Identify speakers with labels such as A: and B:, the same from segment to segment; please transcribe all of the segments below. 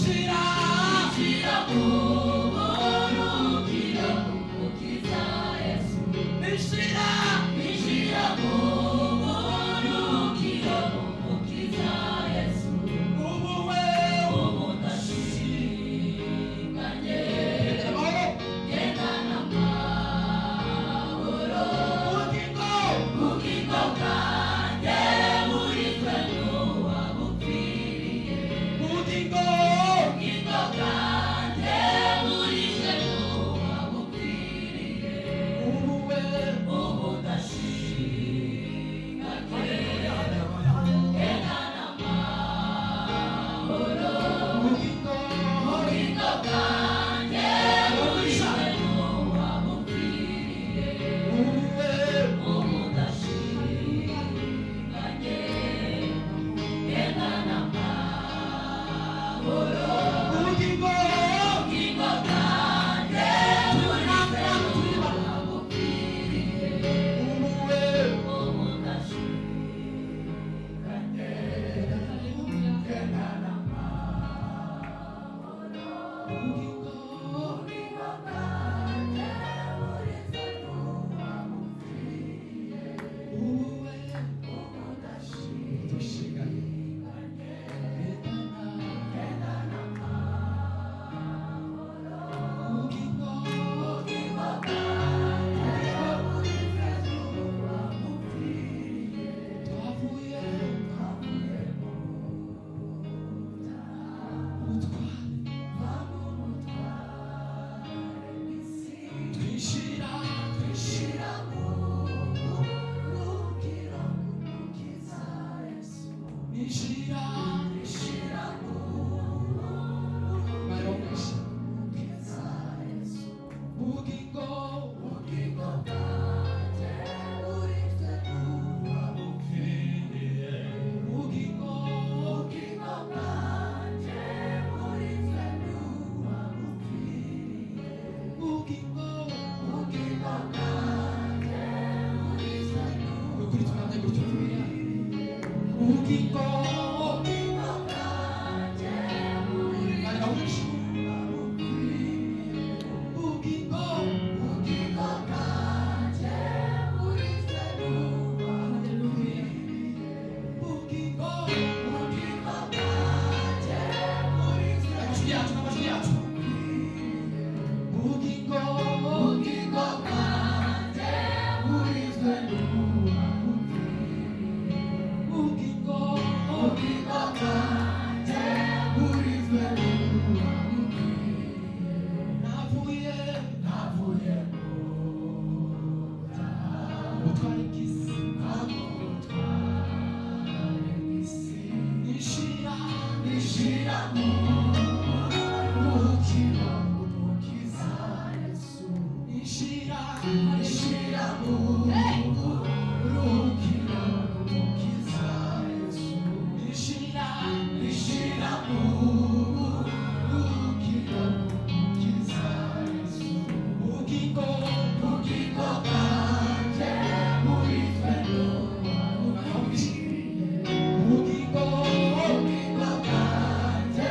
A: Nishira,
B: Nishira mu buruhukiro bw'Umukiza Yesu.
A: Nishira,
B: Nishira mu buruhukiro bw'Umukiza Yesu.
A: Ubu we,
B: Ubu ndashinganye,
A: gendana amahoro,
B: gendana amahoro.
A: Ubugingo,
B: Ubugingo bwanjye burinzwe n'uwabupfiriye.
A: Ubugingo,
B: Ubugingo bwanjye burinzwe n'uwabupfiriye.
A: Ubu we,
B: Ubu ndashinganye, gendana amahoro.
A: Ubugingo,
B: Ubugingo bwanjye burinzwe n'uwabupfiriye.
A: Ubu we,
B: Ubu ndashinganye, gendana amahoro.
A: Ubugingo,
B: Ubugingo bwanjye burinzwe n'uwabupfiriye.
A: Ubu we,
B: Ubu ndashinganye, gendana amahoro.
A: Ubugingo,
B: Ubugingo bwanjye burinzwe n'uwabupfiriye.
A: Ubu we,
B: Ubu
A: dushinganye,
B: ndashinganye,
A: gendana,
B: gendana amahoro.
A: Ubugingo,
B: Ubugingo bwanjye burinzwe n'uwabupfiriye.
A: Twavuye,
B: Twavuye mu byaha,
A: ubutware,
B: va mu butware bw'isi.
A: Twishira, twishira,
B: Shira mu buruhukiro bw'Umukiza Yesu.
A: Nishira,
B: Shira mu
A: Barongisha,
B: Mukiza Yesu.
A: Ubugingo,
B: Ubugingo bwanjye burinzwe n'uwabupfiriye.
A: Ubugingo,
B: Ubugingo bwanjye burinzwe n'uwabupfiriye.
A: Ubugingo,
B: Ubugingo bwanjye burinzwe
A: Ukuri turamye gutyo. Ubugingo,
B: n'ubugingo bwanjye burinzwe
A: Barongisha,
B: n'uwabupfiriye.
A: Ubugingo,
B: Ubugingo bwanjye burinzwe n'uwabupfiriye.
A: Ubugingo,
B: Ubugingo bwanjye burinzwe
A: amajwi yacu, amajwi yacu. Ubugingo,
B: Ubugingo bwanjye burinzwe n'uwabupfiriye.
A: Ubugingo,
B: Ubugingo bwanjye burinzwe n'uwabupfiriye.
A: Navuye,
B: Navuye mu byaha,
A: ubutware bw'isi,
B: va mu butware bw'isi.
A: Nishira,
B: Nishira mu buruhukiro bw'Umukiza Yesu.
A: Nishira,
B: Nishira mu buruhukiro bw'Umukiza Yesu.
A: Nishira,
B: Nishira mu buruhukiro bw'Umukiza Yesu.
A: Ubugingo,
B: Ubugingo bwanjye burinzwe n'uwabupfiriye.
A: Ubugingo,
B: Ubugingo bwanjye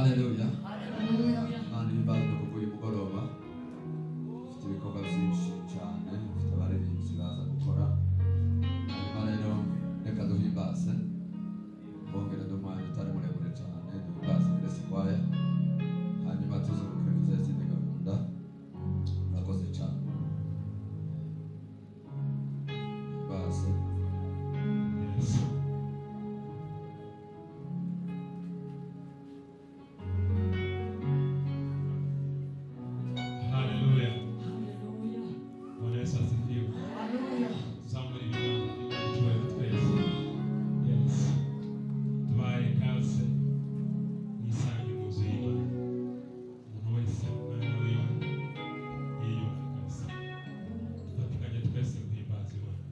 C: Haleluya. Imana ihimbazwe kuva uyu mugoroba. Dufite ibikorwa byinshi cyane, dufite abaririmbyi baza gukora. Hanyuma rero reka duhimbaze, bongere n'umwanya utari muremure cyane, duhimbaze Grace Choir, hanyuma tuze gukurikiza izindi gahunda. Murakoze cyane. Himbaze.
D: Yes. Haleluya. Bwana Yesu asifiwe. Tuzamure ibiganza by'Imana icyubahiro twese. Yes. Tubaye ikaze mwisange mu nzu y'Imana. Umuntu wese mu mwanya wiwe yiyumve kabisa. Dufatikanye twese guhimbaza Imana.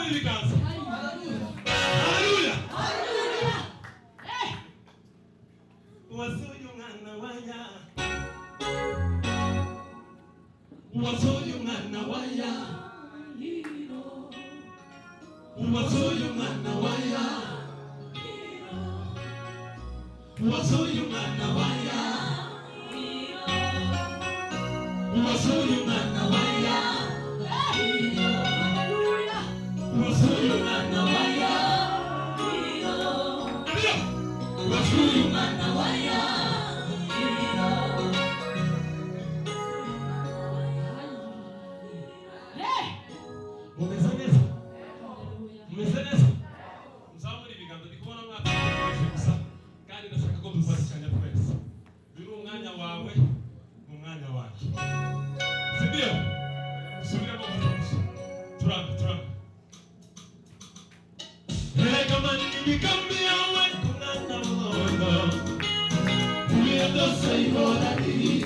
D: Muzamure ibiganza. Haleluya. Wazuye umwana wa ya, wazuye umwana wa ya, wazuye umwana wa ya, wazuye umwana wa ya, wazuye umwana wa ya, wazuye umwana wa ya, wazuye umwana wa ya. Mumeze neza, mumeze neza. Muzamure ibiganza. Ndi kubona mwategereje gusa, kandi ndashaka ko dufatikanya twese. Uyu ni umwanya wawe, ni umwanya wanjye, si ndio? Subiramo gutyo. Turambe, turambe. Erega mani imigambi yawe ku mwana w'umuntu, ibihe byose ihora iri.